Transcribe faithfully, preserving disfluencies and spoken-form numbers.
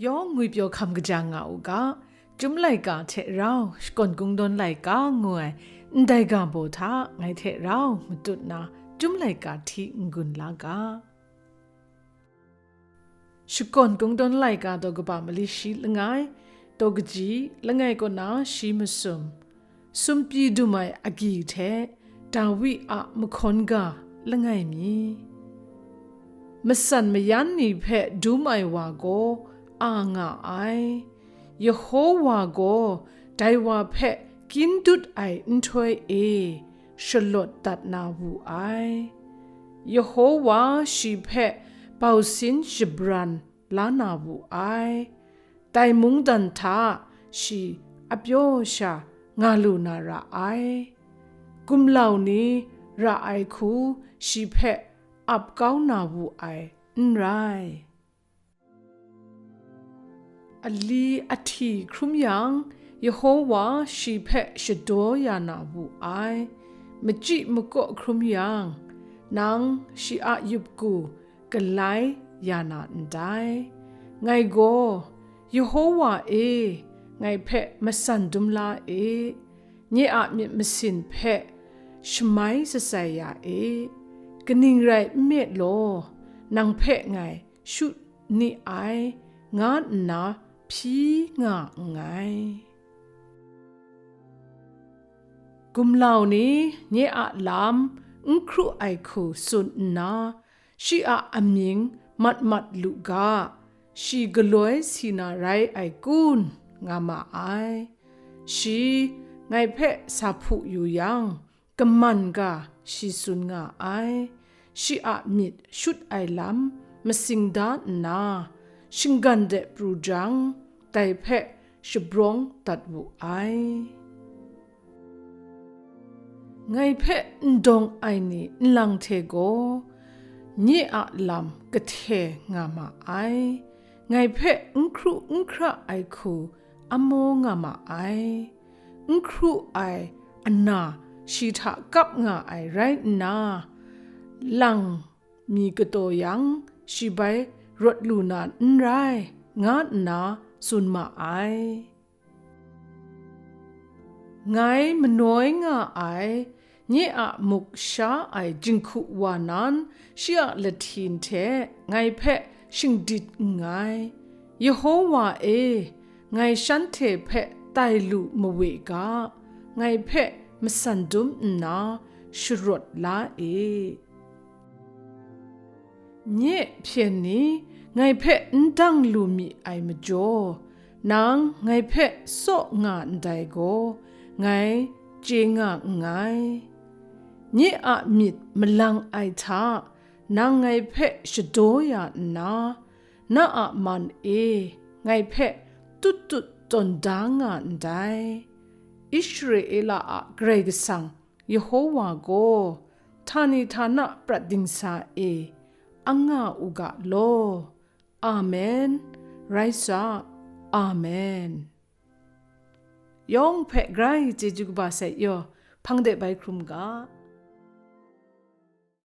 Yawng ngwipyaw hkam kaja nga u ga, Chyum laika hte rau Shakawn Kungdawn laika ngu ai ndai ga baw hta ngai hte rau matut na Chyum laika hti n-gun la ga. Shakawn Kungdawn laika daw kaba mali shi langai, daw kaji langai kaw na shi masum. Sumpyi dum ai agyi hte Dawi a mahkawn ga langai mi. Matsan mayan ni hpe dum ai wa gaw a nga ai. Yehowa gaw dai wa hpe kyin dut ai nhtoi e shalawt dat na wu ai. Yehowa shi hpe bausin shabran la na wu ai. Dai mungdan hta shi a pyaw sha nga lu na ra ai. Gumlau ni ra ai hku shi hpe ap kau na wu ai n rai. Ali ahti hkrum yang, Yehowa shi hpe shadaw ya na wu ai. Machyi makaw hkrum yang, nang shi a yup ku galai ya na ndai. Ngai gaw, Yehowa e, ngai hpe matsan dum la e, nye a myit masin hpe shamai shatsai ya e, kaning rai nme law, nang hpe ngai shut ni ai, nga nna hpyi nga nngai. Gumlau ni nye a lam n hkru ai hku tsun nna, shi a amying mat mat lu ga, shi galoi si na rai ai kun, nga ma ai. Shi ngai hpe sa hpu yu yang, kaman ga shi tsun nga ai. Shi a myit shut ai lam masing da nna, shinggan de pru jang, dai hpe shabrawng dat wu ai. Ngai hpe n dawng ai ni nlang hte gaw, nye a lam kahte nga ma ai. Ngai hpe n hkru n hkra ai hku amaw nga ma ai. N hkru ai ana shi hta kap nga ai rai nna, lang mi kataw yang, shi bai rawt lu na n rai, nga nna tsun ma ai. Ngai manoi nga ai, nye a muk sha ai jinghku wa nan, shi a lahtin hte ngai hpe shingdit nngai. Yehowa e, ngai shanhte hpe tai lu mawe ga, ngai hpe matsan dum nna sharawt la e. Nye hpyen ni ngai hpe n dang lu mi ai majaw, nang ngai hpe saw nga ndai gaw, ngai chye nga nngai. Nye a myit malang ai hta, nang ngai hpe shadaw ya nna, na a man e ngai hpe tut tut tawn da nga ndai. Israela a Karai Kasang Yehowa gaw, htani htana prat dingsa e, anga u ga law. Amen. Rai sa. Amen. Yawng hpe grai chyeju kaba sai yaw, hpang de bai hkrum ga.